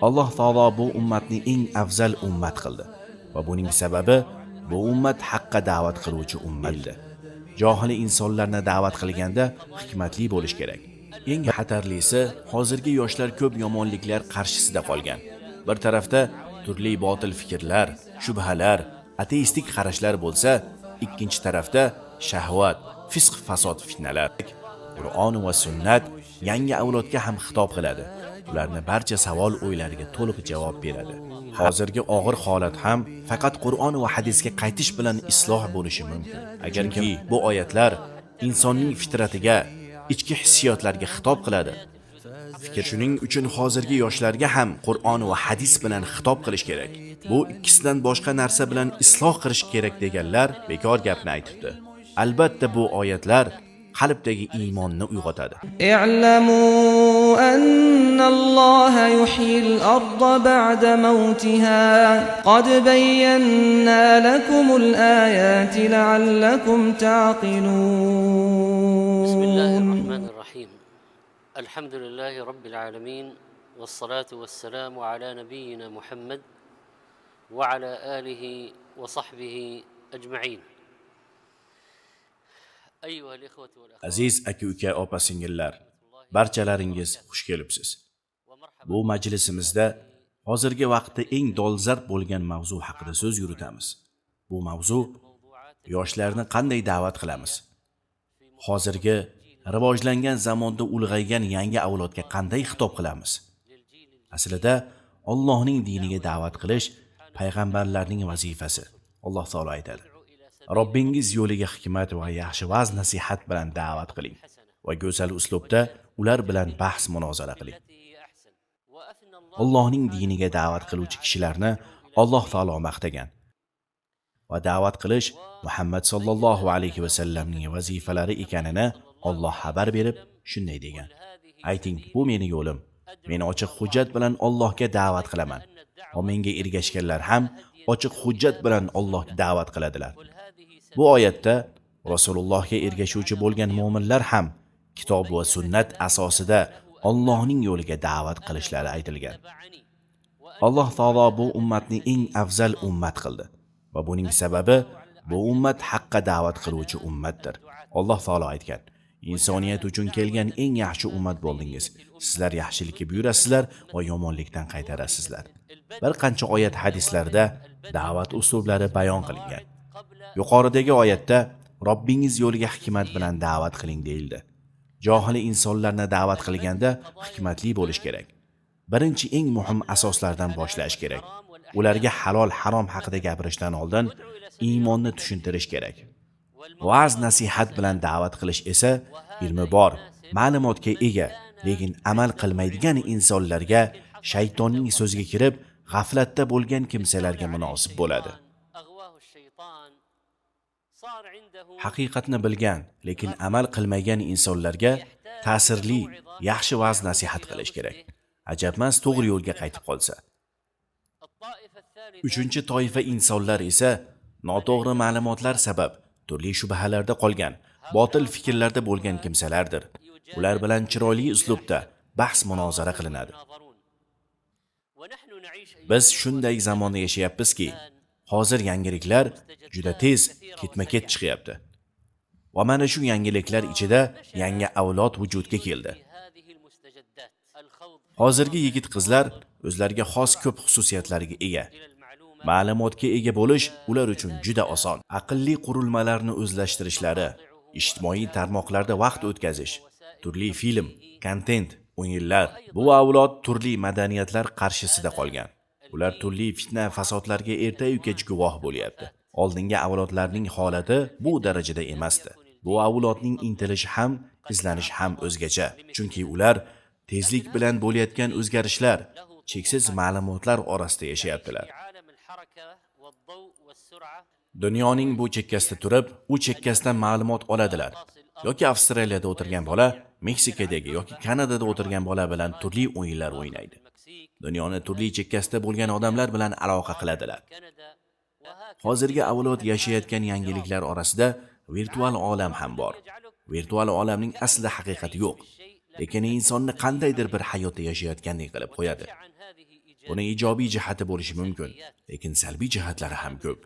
Alloh taolo bu ummatni eng afzal ummat qildi va buning sababi bu ummat haqqa da'vat qiluvchi ummatdir. Johil insonlarni da'vat qilganda hikmatli bo'lish kerak. Eng xatarlisi, hozirgi yoshlar ko'p yomonliklar qarshisida qolgan. Bir tarafda turli botil fikrlar, shubhalar, ateistik qarashlar bo'lsa, ikkinchi tarafda shahvat, fisq, fasod, fitnalar. Qur'on va sunnat yangi avlodga ham xitob qiladi. Ularni barcha savol o'ylariga to'liq javob beradi. Hozirgi og'ir holat ham faqat Qur'on va hadisga qaytish bilan isloh bo'lishi mumkin. Agarki bu oyatlar insonning fitratiga, ichki hissiyotlarga xitob qiladi. Fikr shuning uchun hozirgi yoshlarga ham Qur'on va hadis bilan xitob qilish kerak. Bu ikkisidan boshqa narsa bilan isloh qilish kerak deganlar bekor gapni aytibdi. Albatta bu oyatlar qalbdagi iymonni uyg'otadi. اعلموا أن الله يحيي الأرض بعد موتها قد بينا لكم الآيات لعلكم تعقلون. بسم الله الرحمن الرحيم. الحمد لله رب العالمين، والصلاة والسلام على نبينا محمد وعلى آله وصحبه أجمعين. أيها الإخوة والأخوات، Aziz aka-uka, opa-singillar, barchalaringiz xush kelibsiz. Bu majlisimizda hozirgi vaqtda eng dolzarb bo'lgan mavzu haqida so'z yuritamiz. Bu mavzu yoshlarni qanday da'vat qilamiz? Hozirgi rivojlangan zamonda ulg'aygan yangi avlodga qanday xitob qilamiz? Aslida Allohning diniga da'vat qilish payg'ambarlarning vazifasi. Alloh taolo aytadi: Robbingiz yo'liga hikmat va yaxshi va'z nasihat bilan da'vat qiling va go'zal uslubda ular bilan bahs munozara qiling. Allohning diniga da'vat qiluvchi kishilarni Alloh taolo maqtagan. Va da'vat qilish Muhammad sallallohu alayhi va sallamning vazifalari ekanini Alloh xabar berib shunday degan: Ayting, bu meni yo'lim. Men ochiq hujjat bilan Allohga da'vat qilaman. Va menga ergashganlar ham ochiq hujjat bilan Allohga da'vat qiladilar. Bu oyatda Rasulullohga ergashuvchi bo'lgan mu'minlar ham kitob va sunnat asosida Allohning yo'liga da'vat qilishlari aytilgan. Alloh taolo bu ummatni eng afzal ummat qildi va buning sababi bu ummat haqqa da'vat qiluvchi ummatdir. Alloh taolo aytgan: Insoniyat uchun kelgan eng yaxshi ummat bo'ldingiz. Sizlar yaxshilikka buyurasizlar va yomonlikdan qaytarasizlar. Bir qancha oyat hadislarda da'vat uslublari bayon qilingan. Yuqoridagi oyatda Robbingiz yo'liga hikmat bilan da'vat qiling deyildi. Johil insonlarni da'vat qilganda hikmatli bo'lish kerak. Birinchi eng muhim asoslardan boshlash kerak. Ularga halol harom haqida gapirishdan oldin iymonni tushuntirish kerak. Va'z nasihat bilan da'vat qilish esa ilmi bor, ma'lumotga ega, lekin amal qilmaydigan insonlarga, shaytonning so'ziga kirib, g'aflatda bo'lgan kimsalarga munosib bo'ladi. Haqiqatni bilgan, lekin amal qilmagan insonlarga ta'sirli, yaxshi va'z nasihat qilish kerak. Ajabmas to'g'ri yo'lga qaytib qolsa. Uchinchi toifa insonlar esa noto'g'ri ma'lumotlar sabab turli shubhalarda qolgan, botil fikrlarda bo'lgan kimsalardir. Ular bilan chiroyli uslubda bahs munozara qilinadi. Biz shunday zamonda yashayapmizki, hozir yangiliklar juda tez ketma-ket chiqyapti. Va mana shu yangiliklar ichida yangi avlod vujudga keldi. Hozirgi yigit-qizlar o'zlariga xos ko'p xususiyatlarga ega. Ma'lumotga ega bo'lish ular uchun juda oson. Aqlli qurilmalarni o'zlashtirishlari, ijtimoiy tarmoqlarda vaqt o'tkazish, turli film, kontent, o'yinlar. Bu avlod turli madaniyatlar qarshisida qolgan. Ular turli fitna fasodlarga erta-yu kech guvoh bo'lyapti. Oldingi avlodlarning holati bu darajada emasdi. Bu avlodning intilishi ham, izlanishi ham o'zgacha. Chunki ular tezlik bilan bo'layotgan o'zgarishlar, cheksiz ma'lumotlar orasida yashayaptilar. Dunyoning bu chekkasida turib, u chekkasidan ma'lumot oladilar. Yoki Avstraliyada o'tirgan bola Meksikadagi yoki Kanadada o'tirgan bola bilan turli o'yinlar o'ynaydi. Dunyoni turli chekkasida bo'lgan odamlar bilan aloqa qiladilar. Hozirgi avlod yashayotgan yangiliklar orasida virtual olam ham bor. Virtual olamning aslida haqiqati yo'q, lekin insonni qandaydir bir hayotda yashayotgandek qilib qo'yadi. Buni ijobiy jihati bo'lishi mumkin, lekin salbiy jihatlari ham ko'p.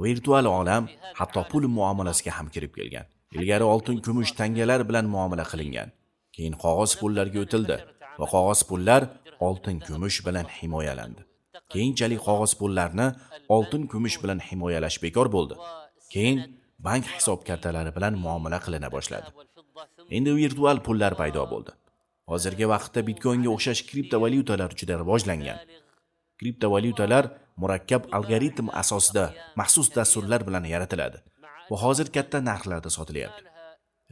Virtual olam hatto pul muomalasiga ham kirib kelgan. Ilgari oltin, kumush tangalar bilan muomala qilingan. Keyin qog'oz pullarga o'tildi va qog'oz pullar oltin, kumush bilan himoyalandi. Keyinchalik qog'oz pullarni oltin, kumush bilan himoyalash bekor bo'ldi. Keyin bank hisob kartalari bilan muomala qilina boshladi. Endi virtual pullar paydo bo'ldi. Hozirgi vaqtda bitcoinga o'xshash kriptovalyutalar juda rivojlangan. Kriptovalyutalar murakkab algoritm asosida maxsus dasturlar bilan yaratiladi va hozir katta narxlarda sotilyapti.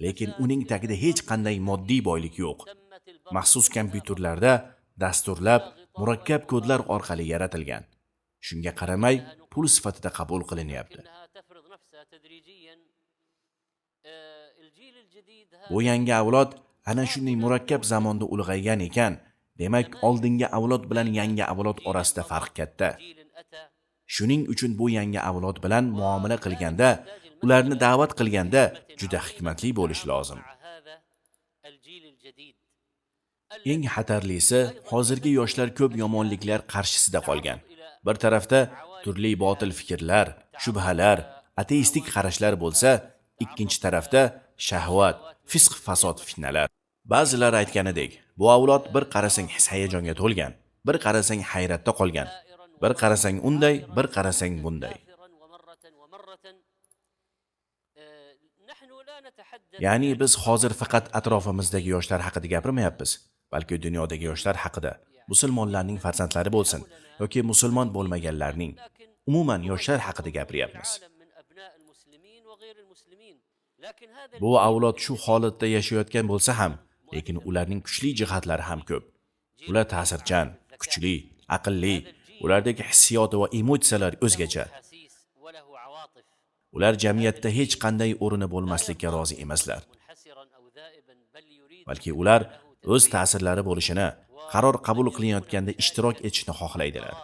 Lekin uning tagida hech qanday moddiy boylik yo'q. Maxsus kompyuterlarda dasturlab, murakkab kodlar orqali yaratilgan. Shunga qaramay pul sifatida qabul qilinyapti. Bu yangi avlod ana shunday murakkab zamonda ulg'aygan ekan, demak oldingi avlod bilan yangi avlod orasida farq katta. Shuning uchun bu yangi avlod bilan muomala qilganda, ularni da'vat qilganda juda hikmatli bo'lish lozim. Eng xatarlisi, hozirgi yoshlar ko'p yomonliklar qarshisida qolgan. Bir tarafda turli botil fikrlar, shubhalar, ateistik qarashlar bo'lsa, ikkinchi tarafda shahvat, fisq, fasod, fitnalar. Ba'zilar aytganidek, bu avlod bir qarasang his-hayajonga to'lgan, bir qarasang hayratda qolgan, bir qarasang unday, bir qarasang bunday. Ya'ni biz hozir faqat atrofimizdagi yoshlar haqida gapirmayapmiz, balki dunyodagi yoshlar haqida, musulmonlarning farzandlari bo'lsin yoki musulmon bo'lmaganlarning, umuman yoshlar haqida gapiryapmiz. Bu avlod shu holatda yashayotgan bo'lsa ham, lekin ularning kuchli jihatlari ham ko'p. Ular ta'sirchan, kuchli, aqlli, ulardagi hissiyot va emotsiyalar o'zgacha. Ular jamiyatda hech qanday o'rni bo'lmaslikka rozi emaslar. Balki ular o'z ta'sirlari bo'lishini, qaror qabul qilinayotganda ishtirok etishni xohlaydilar.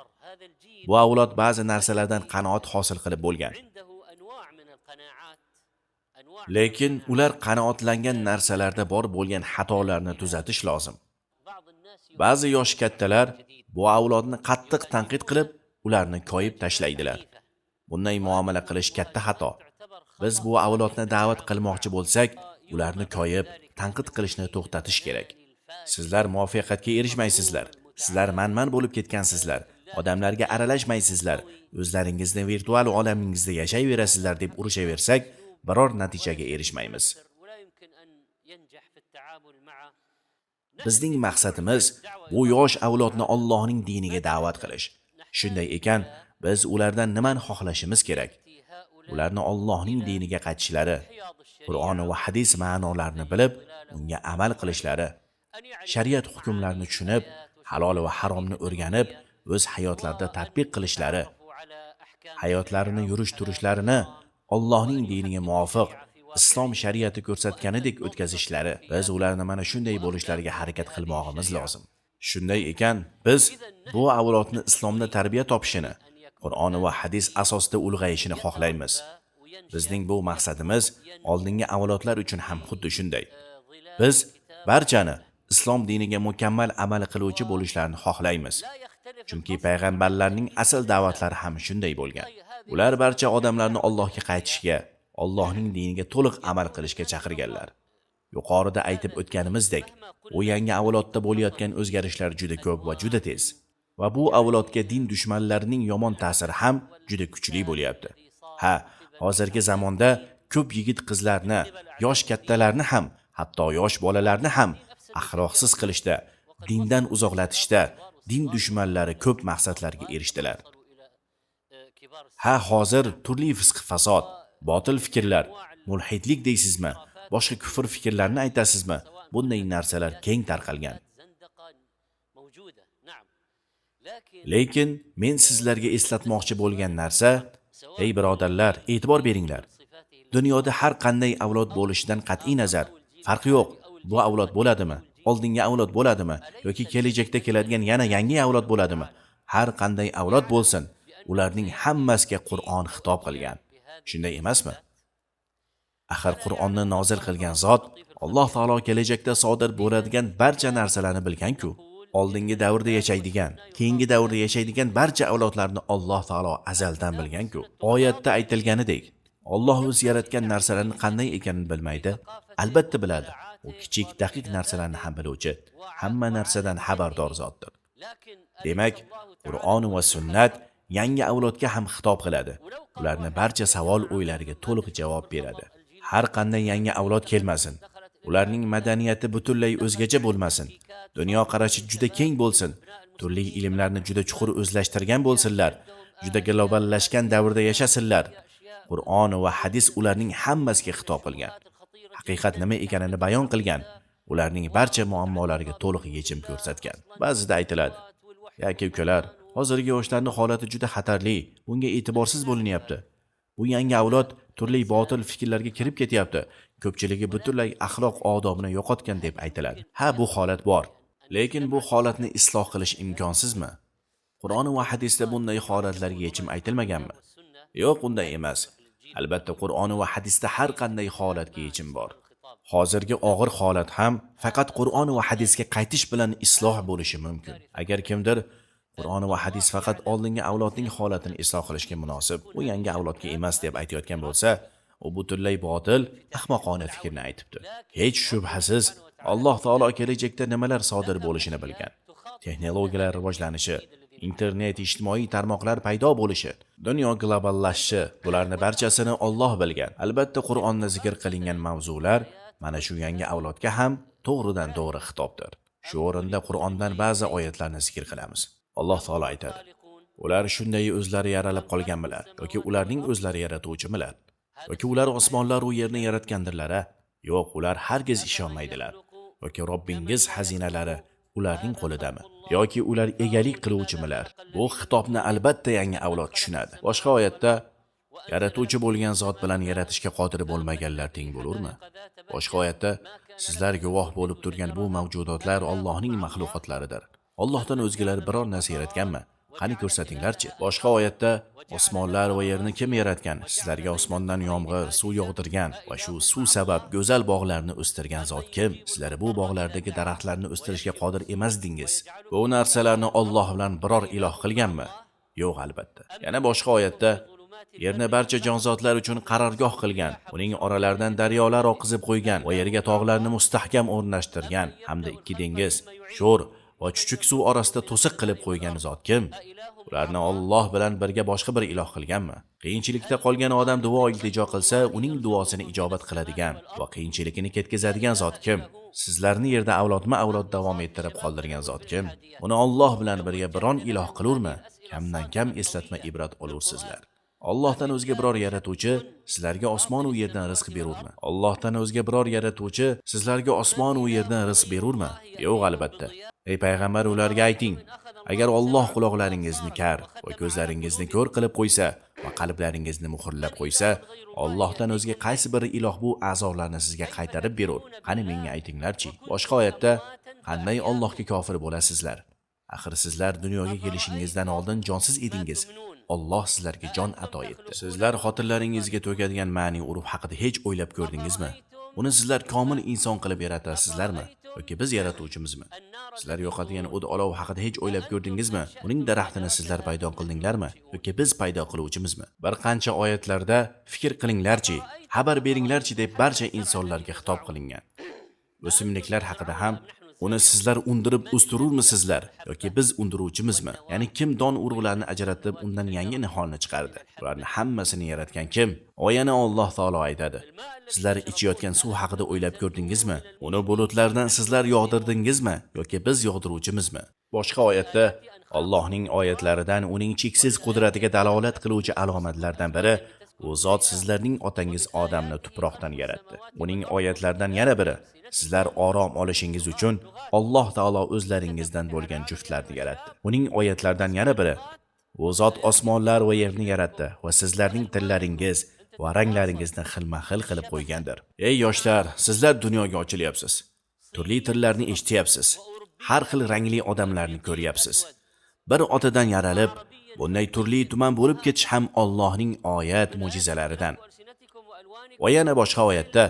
Bu avlod ba'zi narsalardan qanoat hosil qilib bo'lgan. Lekin ular qanoatlangan narsalarda bor bo'lgan xatolarni tuzatish lozim. Ba'zi yosh kattalar bu avlodni qattiq tanqid qilib, ularni koyib tashlaydilar. Bunday muomala qilish katta xato. Biz bu avlodni da'vat qilmoqchi bo'lsak, ularni koyib, tanqid qilishni to'xtatish kerak. Sizlar muvaffaqiyatga erishmaysizlar. Sizlar manman bo'lib ketgansizlar. Odamlarga aralashmaysizlar. O'zlaringizni virtual olamingizda yashayverasizlar deb urushaversak, biror natijaga erishmaymiz. Bizning maqsadimiz bu yosh avlodni Allohning diniga da'vat qilish. Shunday ekan, biz ulardan nimani xohlashimiz kerak? Ularni Allohning diniga qaytishlari, Qur'on va hadis ma'nolarini bilib, unga amal qilishlari, shariat hukmlarini tushunib, halol va haromni o'rganib, o'z hayotlarida tatbiq qilishlari, hayotlarini yurish-turishlarini Allohning diniga muvofiq, islom shariati ko'rsatganidek o'tkazishlari. Biz ularni mana shunday bo'lishlariga harakat qilmog'imiz lozim. Shunday ekan, biz bu avlodni islomda tarbiya topishini, Qur'on va hadis asosida ulg'ayishini xohlaymiz. Bizning bu maqsadimiz oldingi avlodlar uchun ham xuddi shunday. Biz barchani islom diniga mukammal amal qiluvchi bo'lishlarini xohlaymiz. Chunki payg'ambarlarning asl da'vatlari ham shunday bo'lgan. Ular barcha odamlarni Allohga qaytishga, Allohning diniga to'liq amal qilishga chaqirganlar. Yuqorida aytib o'tganimizdek, bu yangi avlodda bo'layotgan o'zgarishlar juda ko'p va juda tez. Va bu avlodga din dushmanlarining yomon ta'siri ham juda kuchli bo'lyapti. Ha, hozirgi zamonda ko'p yigit qizlarni, yosh kattalarni ham, hatto yosh bolalarni ham axloqsiz qilishda, dindan uzoqlatishda din dushmanlari ko'p maqsadlarga erishdilar. Ha, hozir turli fisq-fasod, botil fikrlar, mulhidlik deysizmi, boshqa kufr fikrlarni aytasizmi, bunday narsalar keng tarqalgan. Lekin men sizlarga eslatmoqchi bo'lgan narsa, ey birodarlar, e'tibor beringlar. Dunyoda har qanday avlod bo'lishidan qat'iy nazar, farqi yo'q. Bu avlod bo'ladimi, oldingi avlod bo'ladimi yoki kelajakda keladigan yana yangi avlod bo'ladimi? Har qanday avlod bo'lsin, ularning hammasiga Qur'on xitob qilgan. Shunday emasmi? Axir Qur'onni nozil qilgan zot Alloh taolo kelajakda sodir bo'ladigan barcha narsalarni bilgan-ku. Oldingi davrda yashaydigan, keyingi davrda yashaydigan barcha avlodlarni Alloh taolo azaldan bilgan-ku. Oyatda aytilganidek, Alloh o'zi yaratgan narsalarni qanday ekanini bilmaydi. Albatta biladi. U kichik, daqiq narsalarni ham biluvchi, hamma narsadan xabardor zotdir. Demak, Qur'on va sunnat yangi avlodga ham xitob qiladi. Ularni barcha savol o'ylariga to'liq javob beradi. Har qanday yangi avlod kelmasin, ularning madaniyati butunlay o'zgacha bo'lmasin, dunyo qarashi juda keng bo'lsin, turli ilmlarni juda chuqur o'zlashtirgan bo'lsinlar, juda globallashgan davrda yashasinlar. Qur'on va hadis ularning hammasiga xitob qilgan. Haqiqat nima ekanini bayon qilgan, ularning barcha muammolariga to'liq yechim ko'rsatgan. Ba'zida aytiladi: "Aka ukalar, hozirgi yoshlarning holati juda xatarli, bunga e'tiborsiz bo'linyapti. Bu yangi avlod turli botil fikrlarga kirib ketyapti, ko'pchiligi butunlay axloq odobini yo'qotgan" deb aytiladi. Ha, bu holat bor. Lekin bu holatni isloh qilish imkonsizmi? Qur'on va hadisda bunday holatlarga yechim aytilmaganmi? Yo'q, unday emas. Albatta Qur'on va hadisda har qanday holatga yechim bor. Hozirgi og'ir holat ham faqat Qur'on va hadisga qaytish bilan isloh bo'lishi mumkin. Agar kimdir Qur'on va hadis faqat oldingi avlodning holatini isloh qilishga munosib, u yangi avlodga emas deb aytayotgan bo'lsa, u butunlay botil, ahmoqona fikrni aytibdi. Hech shubhasiz, Alloh taolo kelajakda nimalar sodir bo'lishini bilgan. Texnologiyalar rivojlanishi, internet, ijtimoiy tarmoqlar paydo bo'lishi, dunyo globallashishi, bularni barchasini Alloh bilgan. Albatta Qur'onda zikr qilingan mavzular mana shu yangi avlodga ham to'g'ridan to'g'ri xitobdir. Shu o'rinda Qur'ondan ba'zi oyatlarni zikr qilamiz. Alloh taolo aytadi: "Ular shunday o'zlari yaralib qolganmilar yoki ularning o'zlari yaratuvchimilar? Yoki ular osmonlar u yerni yaratgandirlar-a? Yo'q, ular hargiz ishonmaydilar. Yoki Robbingiz xazinalari ularning qo'lidami? Yoki ular egalik qiluvchimilar?" Bu xitobni albatta yangi avlod tushunadi. Boshqa oyatda: "Yaratuvchi bo'lgan zot bilan yaratishga qodir bo'lmaganlar teng bo'lurmi?" Boshqa oyatda: "Sizlar guvoh bo'lib turgan bu mavjudotlar Allohning maxluqotlaridir. Allohdan o'zgalar biror narsa yaratganmi? Qani ko'rsatinglarchi." Boshqa oyatda: "Osmonlar va yerni kim yaratgan? Sizlarga osmondan yomg'ir, suv yog'dirgan va shu suv sabab go'zal bog'larni o'stirgan zot kim? Sizlar bu bog'lardagi daraxtlarni o'stirishga qodir emasdingiz. Bu narsalarni Alloh bilan biror iloh qilganmi? Yo'q, albatta." Yana boshqa oyatda: "Yerni barcha jonzotlar uchun qarorgoh qilgan, uning oralaridan daryolar oqizib qo'ygan va yerga tog'larni mustahkam o'rnashtirgan hamda ikki dengiz, sho'r va chuchuk suv orasida to'siq qilib qo'ygan zot kim? Ularni Alloh bilan birga boshqa bir iloh qilganmi? Qiyinchilikda qolgan odam duo iltijo qilsa, uning duosini ijobat qiladigan va qiyinchiligini ketkazadigan zot kim? Sizlarni yerda avlodma-avlod davom ettirib qoldirgan zot kim? Uni Alloh bilan birga biron iloh qilurmi? Kamdan kam eslatma ibrat olursizlar. Allohdan o'zga biror yaratuvchi sizlarga osmon u yerdan rizq berurmi? Allohdan o'zga biror yaratuvchi sizlarga osmon u yerdan rizq berurmi? Yo'q, albatta. Ey payg'ambar, ularga ayting: agar Alloh quloqlaringizni kar va ko'zlaringizni ko'r qilib qo'ysa va qalblaringizni muhrlab qo'ysa, Allohdan o'zga qaysi bir iloh bu azoblarni sizga qaytarib berur? Qani menga aytinglarchi." Boshqa oyatda: "Qanday Allohga kofir bo'lasizlar? Axir sizlar dunyoga kelishingizdan oldin jonsiz edingiz. Alloh sizlarga jon ato etdi. Sizlar xotinlaringizga to'kadigan ma'ni urf haqida hech o'ylab ko'rdingizmi? Uni sizlar komil inson qilib yaratasizlarmi yoki biz yaratuvchimizmi? Sizlar yoqadigan o't olov haqida hech o'ylab ko'rdingizmi? Uning daraxtini sizlar paydo qildinglarmi yoki biz paydo qiluvchimizmi?" Bir qancha oyatlarda fikr qilinglarchi, xabar beringlarchi deb barcha insonlarga xitob qilingan. O'simliklar haqida ham: "Uni sizlar undirib o'stirurmisizlar yoki biz undiruvchimizmi? Ya'ni kim don urug'larini ajratib, undan yangi niholni chiqardi? Ularni hammasini yaratgan kim?" Oyani Alloh taolo aytadi: "Sizlar ichayotgan suv haqida o'ylab ko'rdingizmi? Uni bulutlardan sizlar yog'dirdingizmi yoki biz yog'diruvchimizmi?" Boshqa oyatda Allohning oyatlaridan uning cheksiz qudratiga dalolat qiluvchi alomatlardan biri u zot sizlarning otangiz Odamni tuproqdan yaratdi. Uning oyatlaridan yana biri sizlar orom olishingiz uchun Alloh taolo o'zlaringizdan bo'lgan juftlarni yaratdi. Uning oyatlaridan yana biri u zot osmonlar va yerni yaratdi va sizlarning tillaringiz va ranglaringizni xilma-xil qilib qo'ygandir. Ey yoshlar, sizlar dunyoga ochilyapsiz. Turli tillarni eshityapsiz. Har xil rangli odamlarni ko'ryapsiz. Bir otadan yaralib, bunday turli tuman bo'lib ketish ham Allohning oyat mo'jizalaridan. Va yana boshqa oyatda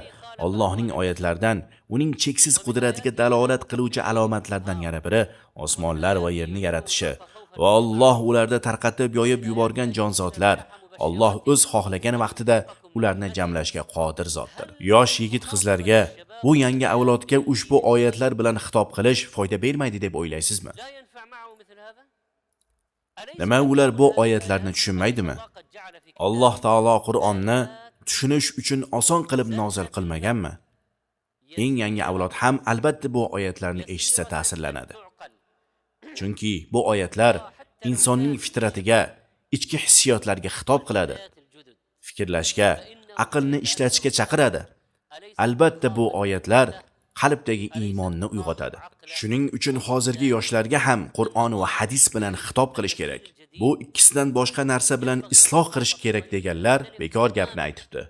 Allohning oyatlaridan, uning cheksiz qudratiga dalolat qiluvchi alomatlardan yana biri osmonlar va yerni yaratishi va Alloh ularda tarqatib yoyib yuborgan jonzotlar. Alloh o'z xohlagan vaqtida ularni jamlashga qodir zotdir. Yosh yigit qizlarga, bu yangi avlodga ushbu oyatlar bilan xitob qilish foyda bermaydi deb o'ylaysizmi? لا ينفع معه مثل هذا؟ أليس Nima, ular bu oyatlarni tushunmaydimi? الله قد جعل في Alloh taolo Qur'onni tushunish uchun oson qilib nozil qilmaganmi? Eng yangi avlod ham albatta bu oyatlarni eshitsa ta'sirlanadi. تعقل Chunki bu oyatlar insonning fitratiga, ichki hissiyotlariga xitob qiladi, الجدد fikrlashga, aqlni ishlatishga chaqiradi. أليس Albatta bu oyatlar qalbdagi iymonni uyg'otadi. Shuning uchun hozirgi yoshlarga ham Qur'on va hadis bilan xitob qilish kerak. Bu ikkisidan boshqa narsa bilan isloh qilish kerak deganlar bekor gapni aytibdi.